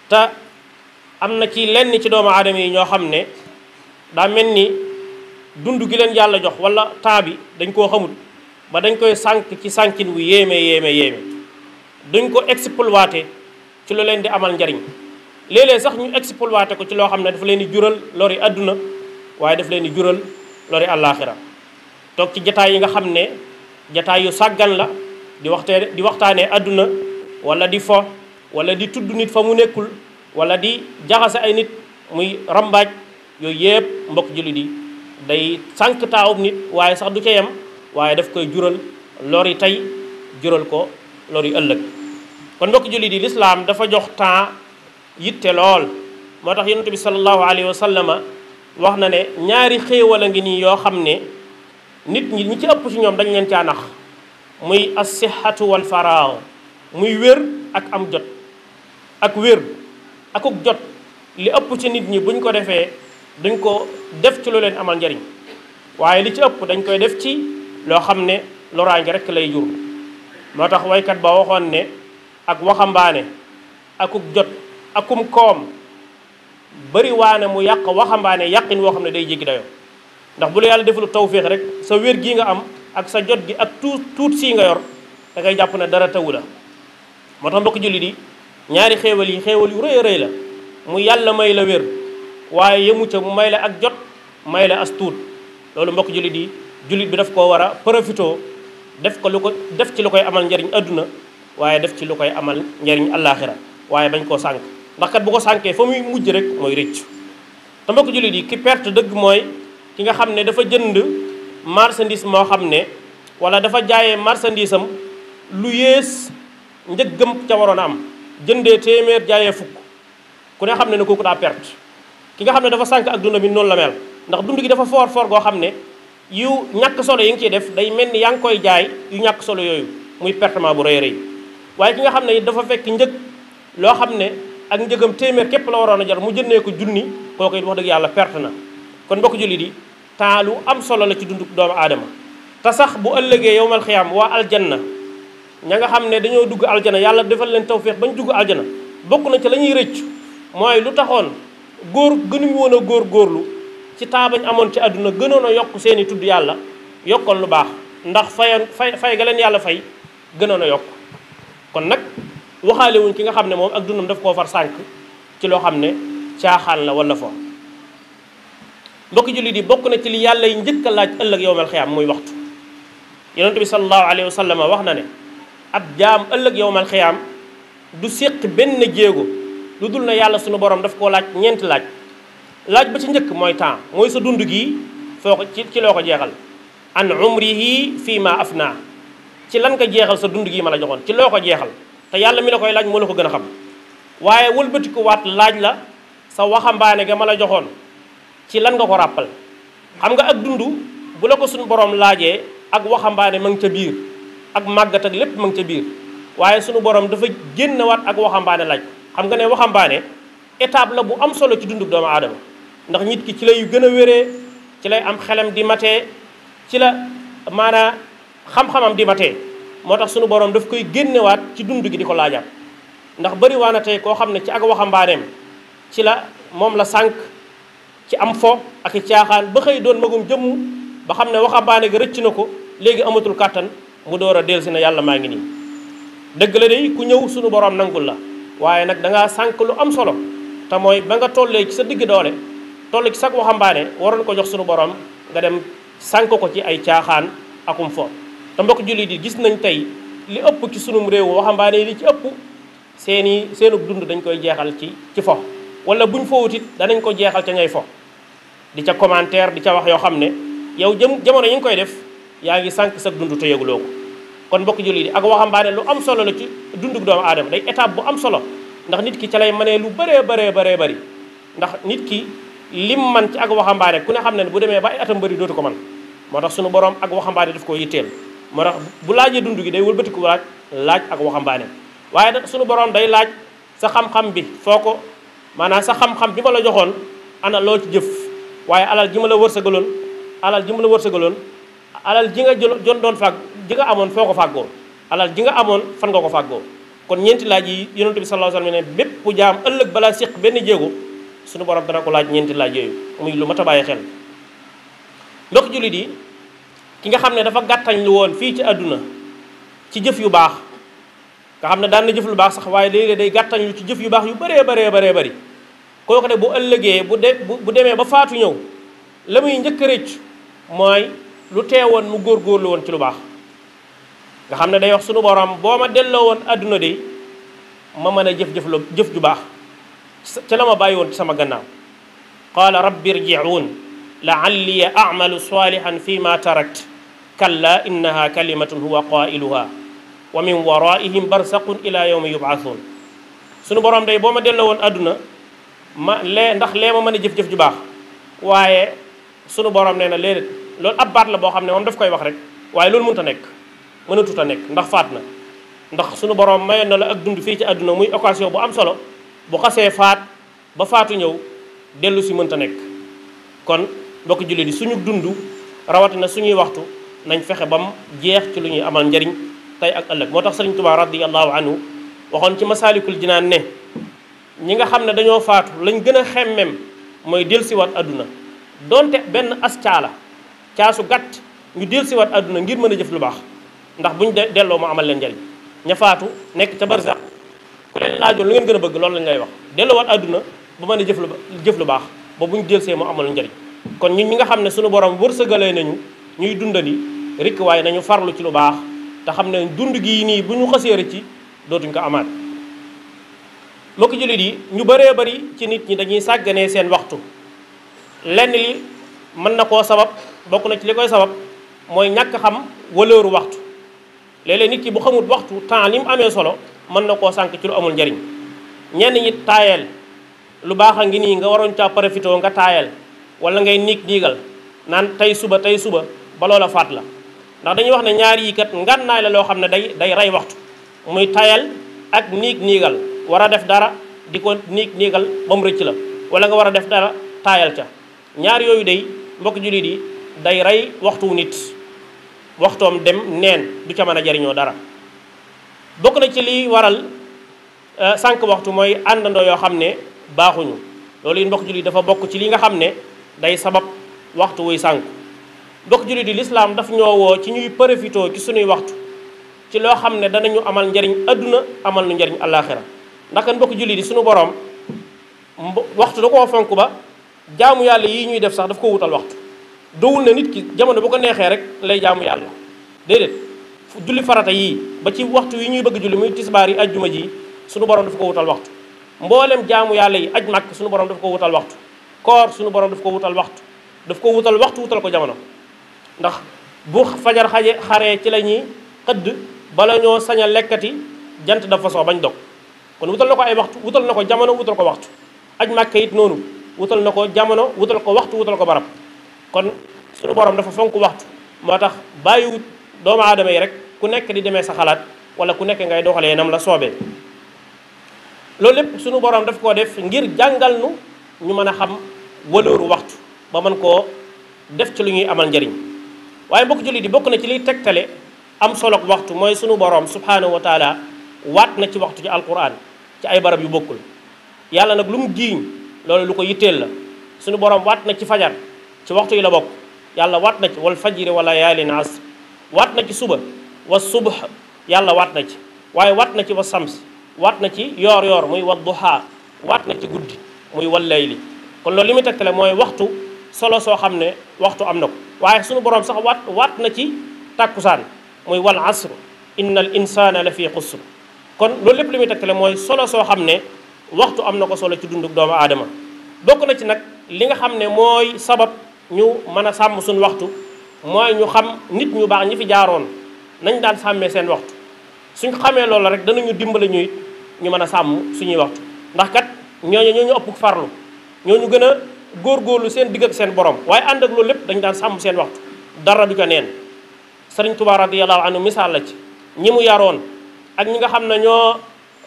te am na ci lenn ci doomu aadama yi ñoo xam ne daa mel ni dund gi leen yàlla jox wala temps bi dañ koo xamul ba dañ koy sànk ci sànkin wu yéeme duñ ko exploité ci lu leen di amal njariñ léeg-léeg sax ñu exploité ko ci loo xam ne dafa leen di jural lori àdduna waaye daf leen di jural lori àllaaxira toog ci jataay yi nga xam ne jataay yu sàggan la di waxtaanee àdduna wala di fo wala di tudd nit fa mu nekkul wala di jaxase ay nit muy rambaaj yooyu yëpp mbokk jullit yi day sànq taawub nit waaye sax du ca yem waaye daf koy jural lori tey jural ko lori ëllëg kon mbokk jullit yi lislaam dafa jox temps yitte lool moo tax yonent bi sallallahu alayhi wa sallama wax na ne ñaari xéewal a ngi nii yoo xam ne nit ñi ci ëpp ci ñoom dañ leen caa nax muy as-sihhatu wal faraax muy wér ak am jot ak wér akuk jot li ëpp ci nit ñi buñ ko defee duñ ko def ci lu leen amal njariñ waaye li ci ëpp dañ koy def ci loo xam ne loraange rek lay jur moo tax waykat ba waxoon ne ak waxambaane akuk jot akum koom bari waane mu yàq waxambaane yàqin woo xam ne day jéggi dayoo ndax bu la yàlla deful tawféex rek sa wér gii nga am ak sa jot gi ak tuut sii nga yor da ngay jàpp ne dara tawu la moo tax mbokk jullit yi ñaari xéewal yu rëy a rëy la mu yàlla may la wér waaye yemu ca mu may la ak jot may la as tuut loolu mbokk jullit yi jullit bi daf koo war a profitoo def ci lu koy amal njariñ adduna waaye def ci lu koy amal njariñ allaaxira waaye bañ koo sànk ndax kat bu ko sànkee fa muy mujj rek mooy rëccu te mbokk jullit yi ki perte dëgg mooy ki nga xam ne dafa jënd marchandise moo xam ne wala dafa jaayee marchandise am lu yées njëggam ca waroon a am jëndee téeméer jaayee fukk ku ne xam ne kooku daa perte ki nga xam ne dafa sànk ak dund bi noonu la mel ndax dund gi dafa foor goo xam ne yu ñàkk solo yi nga ciy def day mel ni yaa ngi koy jaay yu ñàkk solo yooyu muy pertement bu rëy rëy waaye ki nga xam ne dafa fekk njëg loo xam ne ak njëgam téeméer képp la waroon a jar mu jëndee ko junni kooku it wax dëgg yàlla perte na kon mbokk jullit yi temps lu am solo la ci dundu doomu aadama te sax bu ëllëgee yowmal xiyaam waa aljanna ña nga xam ne dañoo dugg aljana yàlla defal leen tawféex bañ dugg aljana bokk na ci la ñuy rëcc mooy lu taxoon gënuñu woon a góorlu ci temps bañ amoon ci àdduna gënoon a yokk seeni tudd yàlla yokkoon lu baax ndax fay ga leen yàlla fay gënoon a yokk kon nag waxaale wuñ ki nga xam ne moom ak dundam daf koo far sànk ci loo xam ne caaxaan la wala fo mbokki jullit yi bokk na ci li yàlla yi njëkk a laaj ëllëg yowmal xiyaam muy waxtu yonent bi sallallahu alayhi wa sallam wax na ne ab jaam ëllëg yowmal xiyaam du séq benn jéego lu dul na yàlla sunu borom daf koo laaj ñeenti laaj ba ci njëkk mooy temps mooy sa dund gi foo ko ci loo ko jeexal an umrihi fii ma afna ci lan nga jeexal sa dund gi ma la joxoon ci loo ko jeexal te yàlla mi la koy laaj moo la ko gën a xam waaye wëlbatiku waat laaj la sa waxambaane ga ma la joxoon ci lan nga ko ràppal xam nga ak dund bu la ko suñu borom laajee ak waxambaane ma ngi ca biir ak màggat ak lépp ma ngi ca biir waaye suñu borom dafa génnewaat ak waxambaane laaj xam nga ne waxambaane étape la bu am solo ci dundu doomu aadama ndax nit ki ci lay gën a wéree ci lay am xelam di matee ci la maanaa xam-xamam di matee moo tax sunu borom daf koy génnewaat ci dund gi di ko laajaat ndax bëri waa na tey koo xam ne ci ak waxambaaneem ci la moom la sànq ci am fo ak i caaxaan ba xëy doon magum jëmm ba xam ne waxambaane gi rëcc na ko léegi amatul kàttan mu door a dellusi na yàlla maa ngi nii dëgg la de ku ñëw sunu borom nangul la waaye nag da ngaa sànq lu am solo te mooy ba nga tollee ci sa digg doole toll ci sag waxambaane waroon ko jox sunu borom nga dem sànq ko ci ay caaxaan akum fo te mbokk jullit yi gis nañ tey li ëpp ci sunum réew waxambaane yi li ci ëpp seenu dund dañ koy jeexal ci fo wala buñ fo wutit danañ ko jeexal ca ñay fo di ca commentaire di ca wax yoo xam ne yow jamono yi nga koy def yaa ngi sànq sa dund te yëguloo ko kon mbokk jullit yi ak waxambaane lu am solo la ci dundu doomu aadama day étape bu am solo ndax nit ki ca lay mënee lu bëree bëri ndax nit ki lim man ci ak waxambaane ku ne xam ne bu demee ba ay atam bëri dootu ko man moo tax sunu borom ak waxambaane daf ko yitteel moo tax bu laajee dund gi day wëlbatiku laaj ak waxambaane waaye nag sunu borom day laaj sa xam-xam bi foo ko maanaam sa xam-xam bi ma la joxoon ana loo ci jëf waaye alal ji ma la wërsëgaloon alal ji nga doon fàgg ji nga amoon foo ko fàggoo alal ji nga amoon fan nga ko fàggoo kon ñeenti laaj yi yonent bi sallallahu alayhi wasallam ne bépp jaam ëllëg balaa séq benn jéego suñu borom dana ko laaj ñeenti laaj yooyu muy lu mat a bàyyi xel. mbokk jullit yi ki nga xam ne dafa gàttañ lu woon fii ci àdduna ci jëf yu baax nga xam ne daan na jëf lu baax sax waaye léeg-léeg day gàttañ lu ci jëf yu baax yu bëree bëri kooku de bu ëllëgee bu demee ba faatu ñëw la muy njëkk a rëcc mooy lu teewoon mu góorgóorlu woon ci lu baax nga xam ne day wax sunu borom boo ma delloo woon àdduna de ma mën a jëf ju baax ca la ma bàyyi woon ci sama gannaaw qaala rabbi irji'uun la'alli a'malu salihan fi ma tarakt kalla innaha kalimatun huwa qailuha wa min waraihim barsaqun ila yawmi yub'athun sunu borom day boo ma delloo woon àdduna ndax lee ma mën a jëf-jëf ju baax waaye sunu borom nee na léeg loolu ab baat la boo xam ne moom daf koy wax rek waaye loolu mënut a nekk mënatut a nekk ndax faat na ndax sunu borom mayoon na la ak dund fii ci àdduna muy occasion bu am solo bu xasee faat ba faatu ñëw dellu si mënta nekk kon mbokk jullit yi suñu dund rawatina suñuy waxtu nañ fexe bam jeex ci lu ñuy amal njariñ tey ak ëllëg moo tax Sëriñ Tuubaa radiyallahu anhu waxoon ci masaalikul jinaan ne ñi nga xam ne dañoo faatu lañ gën a xemmem mooy dellusiwaat àdduna donte benn as caasu gàtt ñu dellusiwaat àdduna ngir mën a jëf lu baax ndax buñ delloo mu amal leen njariñ ña faatu nekk ca barzaq ku leen laajoon lu ngeen gën a bëgg loolu lañ lay wax delluwaat àdduna ba mën a jëf lu baax ba buñ delsee mu amal njariñ kon ñun ñi nga xam ne suñu borom wërsëgalee nañu ñuy dundali rikk waaye nañu farlu ci lu baax te xam ne dund gii nii bu ñu xasee rëcc dootuñ ko amaat mbokki jullit yi ñu bëree bëri ci nit ñi dañuy sàgganee seen waxtu lenn li mën na koo sabab bokk na ci li koy sabab mooy ñàkk xam waleeru waxtu léeg-léeg nit ki bu xamul waxtu temps li mu amee solo mën na koo sànq ci lu amul njariñ ñenn ñi taayeel lu baax a ngi nii nga waroon caa profité nga taayeel wala ngay niigal naan tey suba ba loola faat la ndax dañuy wax ne ñaar yi kat ngànnaay la loo xam ne day rey waxtu muy taayal ak niigal war a def dara di ko niigal ba mu rëcc la wala nga war a def dara taayal ca ñaar yooyu day mbokk jullit yi day rey waxtu nit waxtoom dem neen du ca mën a jariñoo dara bokk na ci li waral sànq waxtu mooy àndandoo yoo xam ne baaxuñu loolu yi mbokk jullit yi dafa bokk ci li nga xam ne day sabab waxtu wuy sànq mbokk jullit yi lislaam daf ñoo woo ci ñuy profitoo ci suñuy waxtu ci loo xam ne danañu amal njariñ adduna amal nu njariñ àllaaxira ndax kan mbokk jullit yi suñu boroom waxtu da koo fonk ba jaamu yàlla yi ñuy def sax daf ko wutal waxtu dowul na nit ki jamono bu ko neexee rek lay jaamu yàlla déedéet julli farata yii ba ci waxtu yi ñuy bëgg julli muy tisbaar yi ajjuma ji suñu borom daf ko wutal waxtu mboolem jaamu yàlla yi aj màkk suñu borom daf ko wutal waxtu koor suñu borom daf ko wutal waxtu wutal ko jamono ndax bu fajar xaree ci la ñuy xëdd bala ñoo sañ a lekkati jant dafa soo bañ dog kon wutal na ko ay waxtu wutal na ko jamono wutal ko waxtu aj màkk it noonu wutal na ko jamono wutal ko waxtu wutal ko barab kon suñu borom dafa fonk waxtu moo tax bàyyiwut doomu aadama yi rek ku nekk di demee sa xalaat wala ku nekk ngay doxalee nam la soobee loolu lépp suñu borom daf koo def ngir jàngal nu ñu mën a xam wëlooru waxtu ba mën koo def ci lu ñuy amal njariñ waaye mbokk jullit yi bokk na ci liy tegtale am solo waxtu mooy sunu borom subhanahu wa taala waat na ci waxtu ci alquran ci ay barab yu bokkul yàlla nag lu mu jiiñ loolu lu ko yitteel la sunu borom waat na ci fajar ci waxtu yi la bokk yàlla waat na ci wal fajri wala yaalin asr waat na ci suba wa subh yàlla waat na ci waaye waat na ci wa sams waat na ci yoor yoor muy wa duha waat na ci guddi muy wal layli kon loolu li muy tegtale mooy waxtu solo soo xam ne waxtu am na ko waaye sunu borom sax waat na ci tàkkusaan muy wal asr inna al insana la fi xusr kon loolu lépp li muy tegtale mooy solo soo xam ne waxtu am na ko solo ci dunduk doomu aadama bokk na ci nag li nga xam ne mooy sabab ñu mën a sàmm suñu waxtu mooy ñu xam nit ñu baax ñi fi jaaroon nañ daan sàmmee seen waxtu suñ xamee loolu rek danañu dimbale ñu it ñu mën a sàmm suñuy waxtu ndax kat ñooñu ëpp farlu ñooñu gën a góorgóorlu seen digg ak seen borom waaye ànd ak loolu lépp dañ daan sàmm seen waxtu dara du ca neen Sëriñ Tuubaa radiyallahu anhu misaal la ci ñi mu yaroon ak ñi nga xam ne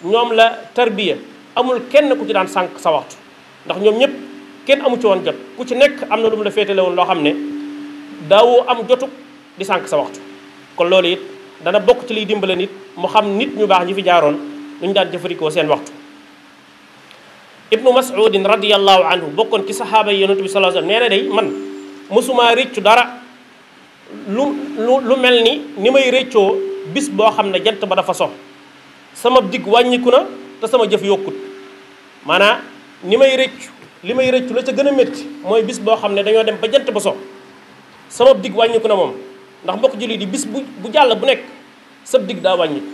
ñoom la tarbiya amul kenn ku ci daan sànq sa waxtu ndax ñoom ñëpp kenn amu ci woon jot ku ci nekk am na lu mu la féetale woon loo xam ne daawoo am jotug di sànq sa waxtu kon loolu it dana bokk ci liy dimbale nit mu xam nit ñu baax ñi fi jaaroon nu ñu daan jëfandikoo seen waxtu. ibnu mas'udin radiyallahu anhu bokkoon ci saxaaba yi yonent bi sallallahu alayhi wasallam nee na day man mësumaa réccu dara lu mel ni may réccoo bis boo xam ne jant ba dafa so sama digg wàññiku na te sama jëf yokkut. maanaam li may rëccu la ca gën a métti mooy bis boo xam ne dañoo dem ba jant ba so sama digg wàññiku na moom. ndax mbokk jullit yi bis bu jàll bu nekk sab digg daa wàññiku.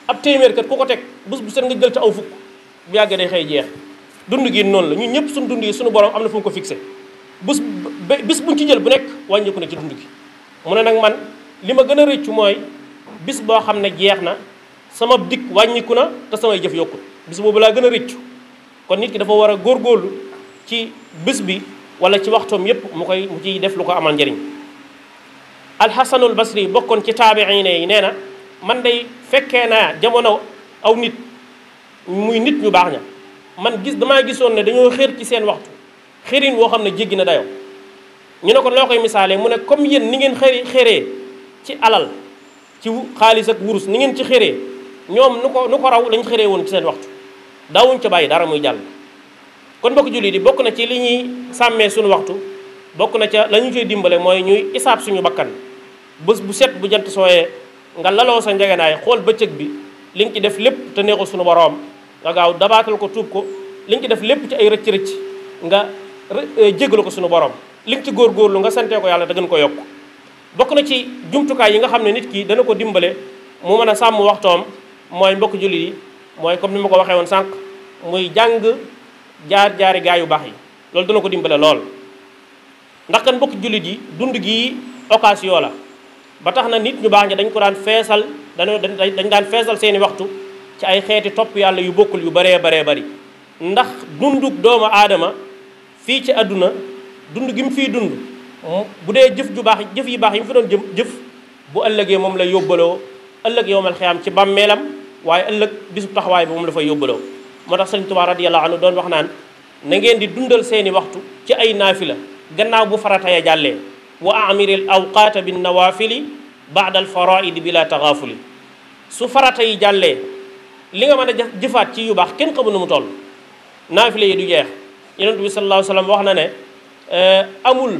ab téeméer kat ku ko teg bés bu set nga jël ca aw fukk bu yàggee day xëy jeex. dund gi noonu la ñun ñëpp suñu dund yi suñu borom am na fu mu ko fixé bis buñ ci jël bu nekk wàññiku na ci dund gi. mu ne nag man li ma gën a rëccu mooy bis boo xam ne jeex na sama digg wàññiku na te samay jëf yokkut bis boobu laa gën a rëccu. kon nit ki dafa war a góorgóorlu ci bés bi wala ci waxtoom yépp mu ciy def lu ko amal njëriñ. alxasanul basri bokkoon ci taabiine yi nee na man day fekkee naa jamono aw nit muy nit ñu baax ña man damaa gisoon ne dañoo xër ci seen waxtu xërin woo xam ne jéggi na dayoo. ñu ne ko loo koy misaalee mu ne comme yéen ni ngeen xëree ci alal ci xaalis ak wurus ni ngeen ci xëree ñoom nu ko raw lañ xëree woon ci seen waxtu daawuñ ca bàyyi dara muy jàll. kon mbokk jullit yi bokk na ci li ñuy sàmmee suñu waxtu bokk na ca la ñu koy dimbale mooy ñuy isaab suñu bakkan bés bu set bu jant sooyee nga laloo sa njegenaay xool bëccëg bi li nga ci def lépp te neexul suñu boroom nga gaaw dabaatal ko tuub ko li nga ci def lépp ci ay rëcc-rëcc nga jégalu ko suñu boroom li nga ci góorgóorlu nga santee ko yàlla da gën ko yokk. bokk na ci jumtukaay yi nga xam ne nit ki dana ko dimbale mu mën a sàmm waxtoom mooy mbokk jullit yi mooy comme ni ma ko waxee woon sànq muy jàng jaar-jaari gaa yu baax yi loolu dana ko dimbale lool. ndax kan mbokk jullit yi dund gi occasion la ba tax na nit ñu baax ñi dañ ko daan feesal dañ daan feesal seeni waxtu ci ay xeeti topp yàlla yu bokkul yu baree bari ndax dunduk doomu aadama fii ci àdduna dund gi mu fiy dund bu dee jëf yi baax yi mu fi doon jëf bu ëllëgee moom la yóbbaloo ëllëg yowmal xiyaam ci bàmmeelam waaye ëllëg bisu taxawaay bi moom la fay yóbbaloo. moo tax Sëriñ Tuubaa radiyallahu anhu doon wax naan na ngeen di dundal seeni waxtu ci ay naafila gannaaw bu farata ya jàllee wa amiril awqaata bin nawaafili baada al faraidi bila taxaafuli. su farata yi jàllee li nga mën a jëfaat ci yu baax kenn xamu nu mu toll naafila yi du jeex. Yonent bi sallallahu alayhi wa sallam wax na ne amul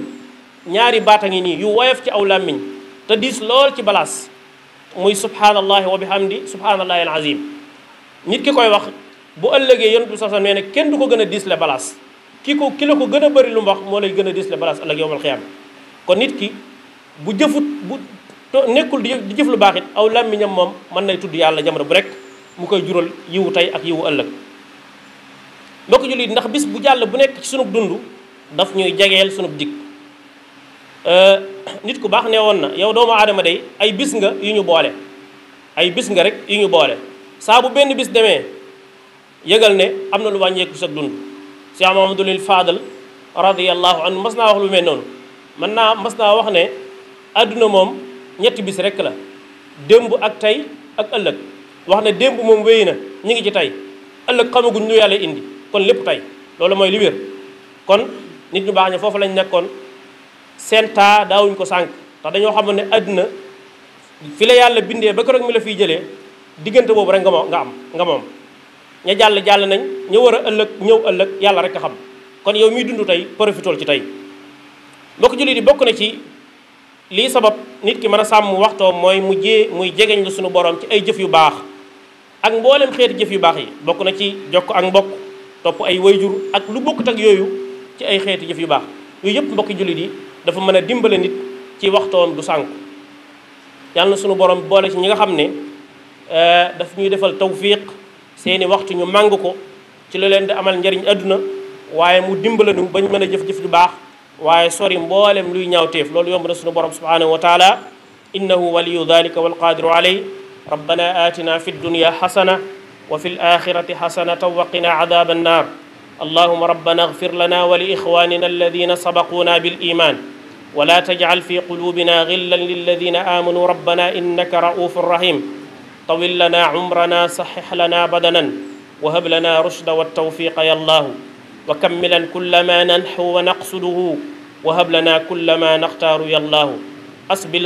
ñaari baata ngi nii yu woyof ci aw làmmiñ te diis lool ci balaas muy subhanallahi wa bihamdi subhanallahi al azim. nit ki koy wax bu ëllëgee Yonent bi sallallahu alayhi wa sallam nee ne kenn du ko gën a diis le balaas ki la ko gën a bëri lu mu wax moo lay gën a diis le balaas ëllëg yowmal xiyaam. kon nit ki bu jëfut bu nekkul di jëf lu baax it aw làmmiñam moom mën nay tudd yàlla jamono bu rek mu koy jural yiwu tey ak yiwu ëllëg. mbokk jullit ndax bis bu jàll bu nekk ci sunub dund daf ñuy jegeel sunub dig. nit ku baax nee woon na yow doomu aadama day ay bis nga yu ñu boole ay bis nga rek yu ñu boole saa bu benn bis demee yëgal ne am na lu wàññeeku sa dund. Cheikh Mahamadul Fadal radiyallahu anhu mas naa wax lu mel noonu mas naa wax ne àdduna moom ñetti bis rek la démb ak tey ak ëllëg wax ne démb moom wéy na ñu ngi ci tey ëllëg xamaguñ lu yàlla indi kon lépp tey loolu mooy li wér. kon nit ñu baax ña foofu lañ nekkoon seen taa daawuñ ko sànq ndax dañoo xam ne àdduna fi la yàlla bindee ba keroog mi la fiy jëlee diggante boobu rek nga moom ña jàll nañ ña war a ñëw ëllëg yàlla rek a xam. kon yow miy dund tey profitool ci tey mbokk jullit yi bokk na ci lii sabab nit ki mën a sàmm waxtoom mooy muy jegeñ lu suñu borom ci ay jëf yu baax ak mboolem xeeti jëf yu baax yi bokk na ci jokk ak mbokk topp ay wayjur ak lu bokkut ak yooyu ci ay xeeti jëf yu baax yooyu yëpp mbokki jullit yi dafa mën a dimbale nit ci waxtoom du sànku. yàlla na suñu borom boole ci ñi nga xam ne daf ñuy defal tawfiq seeni waxtu ñu màng ko ci lu leen di amal njariñ àdduna waaye mu dimbale nu bañ mën a jëf-jëf ju baax waaye sori mboolem luy ñaawteef loolu yomb na suñu borom subhanahu wa taala innahu waliyu dhalika walqadiru alayh rabbana atina fi dunya xasana wa fi alaxirati xasanatan wa qina adaba annar allahuma rabbana اغfir lana wa li ixwanina alladina sabaquna bil iman ولا تجعل في قلوبنا غلا للذين آمنوا ربنا إنك رؤوف رحيم طول لنا عمرنا صحح لنا بدنا وهب لنا رشد والتوفيق يا الله وكملا كل ما ننحو ونقصده وهب لنا كل ما نختار يا الله أسبل